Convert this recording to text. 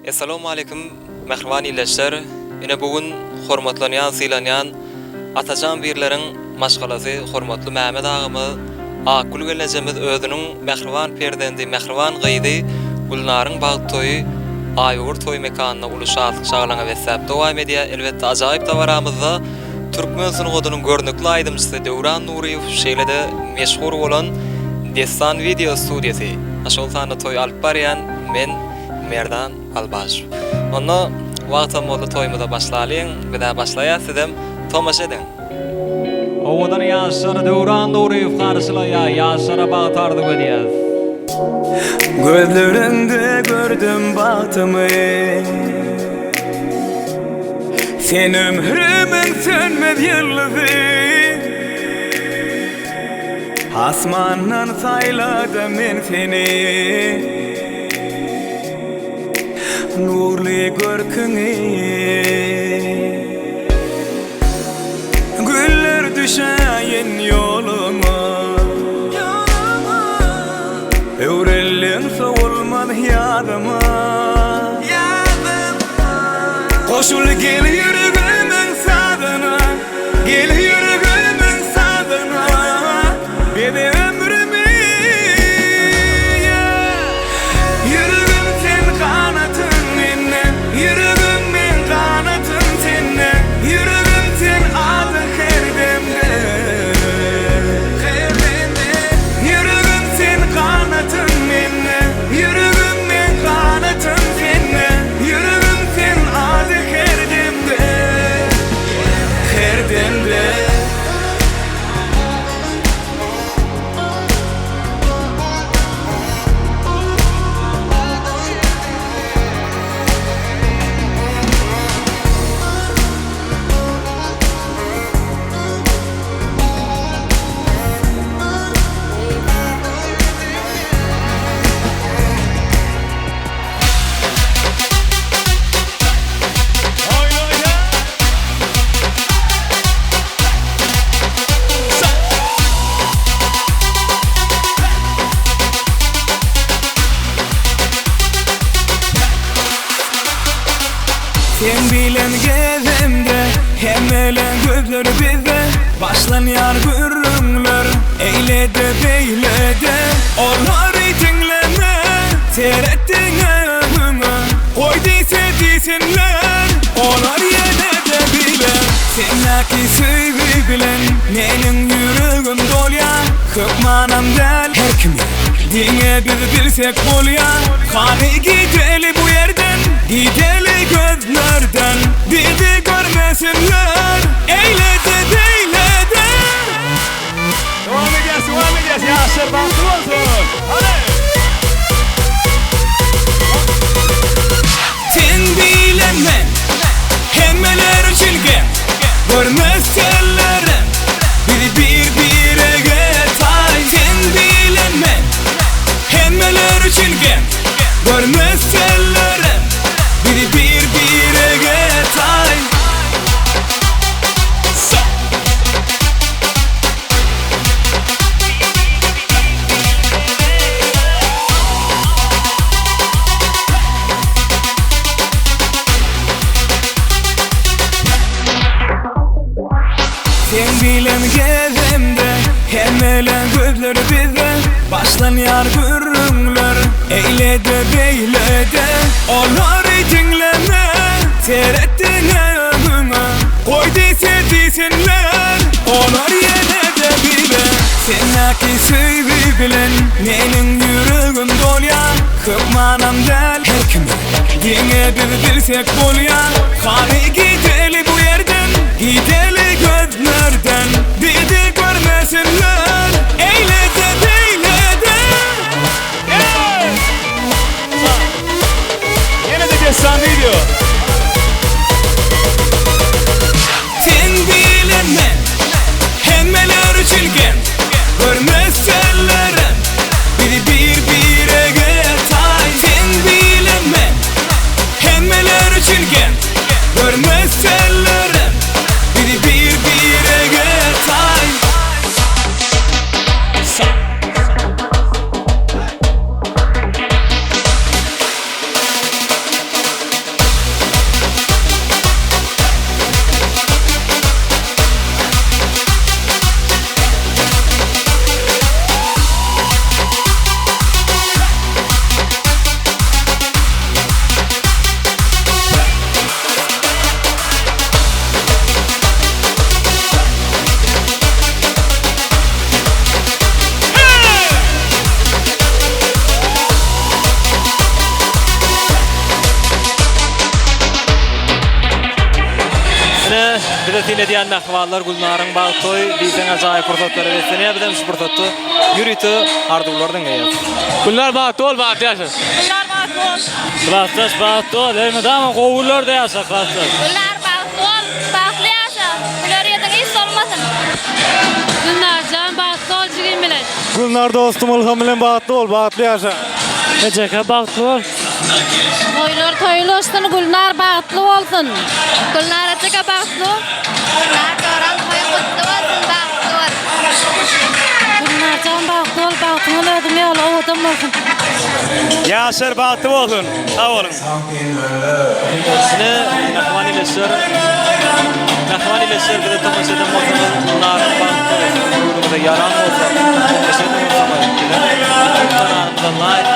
Essalawmaleýkim mähriban ildeşler! Ine bu gün hormatlanýan sylanýan Atajan birleriň maşgalasy hormatly Mämmet agamyz Akgül gelnejemiz özüniň mähriban perzendi mähriban gyzy Gülnaryň bagt toýy Aýugur toý mekanynda uly şatlyk şagalaňa besläp dowam edýär elbetde ajaýyp dabaramyzda Türkmen sungatynyň görnükli aýdymçysy Döwran Nuryýew şeýle-de meşhur bolan Dessan wideo studiýasy şol sanda toý alyp barýan men Merdan Albaşow. Onda wagtam boldy toýumyza başlalyň, bizä başlaýas sizem tomaşa ediň. Owadan ýaşlary Döwran Nuryýew garşylaýar, ýaşlara bagt arzuw edýäs. Gözleriňde gördüm bagtymy Sen ömrümiň sönmez ýyldyzy Asmandan saýladym men seni Nurly görküňi Güller düşäýen ýoluma Öwrüldiň sowulmaz ýadyma Goşul gel ýüregimiň sazyna Gel ýüregimiň sazyna Beze ömrümi Ýüregim sen ganatym mende Ýüregim men ganatym sende Ýüregim sen adyň her demde Her demde Ýüregim sen ganatym mende Ýüregim men ganatym sende Ýüregim sen ady her demde Her demde. Sen bilen gezemde hemmeleň gözleri bizde Başlanýar gürrüňler eýlede beýlede Olary diňleme seret diňe öňüňe Goý diýse diýsinler olar ýene-de bile Sendäki söýgi bilen meniň ýüregim dolýar Hökmanam däl her kimi diňe biz bilsek bolýar Hany gideli bu ýerden gideli gözlerden Bizi görmesinler eýlede beýlede. Dowam edýäs, dowam edýäs, ýaşlar bagtly bolsun! Hany! Sen bilen men hemmeler üçin geň Görmezsellerem bizi bir birege taý Sen bilen men hemmeler üçin geň Görmezsellerem bizi bir birege taý. Seň bilen gezemde hemmeler gözleri bizde Başlanýar gürrüňler eýlede beýlede Olary diňleme seret diňe öňüňe Goý diýse diýsinler olar ýene-de bile Sendäki söýgi bilen meniň ýüregim dolýar Hökmanam däl her kime diňe biz bilsek bolýar Hany gideli bu ýerden gideli gözlerden Bizi görmesinler eýlede beýlede. Ýene-de dessan video. Sen bilen men hemmeler üçin geň Görmezsellerem bizi bir birege taý Sen bilen men hemmeler üçin geň Görmezsellerem bizi bir birege taý. syn edýän mähribanlar Gülnaryň bagt toýy diýseň ajaýyp pursatlara beslenýär. Bizem şu pursatda ýörite arzuwlar diňleýäris. Gülnar bagtly bol, bagtly ýaşa. Gülnar bagtly bol. Klasdaş bagtly bol, elmydama gowy günlerde ýaşa klasdaş. Gülnar bagtly bol, bagtly ýaşa. Güler ýüzüň hiç solmasyn. Gülnarjan bagtly bol jigim bilen. Gülnar dostum Ylham bilen bagtly bol, bagtly ýaşa. Ejeke bagtly bol. Toýlar toýlaşsyn Gülnar bagtly bolsun. Gülnar ejeke bagtly bol. Gülnar joram toýuň gutly bolsun, bagtly bol. Gülnarjan bagtly bol, bagtyňyz özüň ýaly owadan bolsun. Ýaşlar bagtly bolsun. Sag boluň. Ine, mähriban ildeşler, mähriban ildeşler bize tomaşa eden bolsaňyz, Gülnaryň bagt toýy siziň göwnüňize ýaran bolsa, tomaşa eden bolsaňyz, biziň YouTube kanalymyza laýk.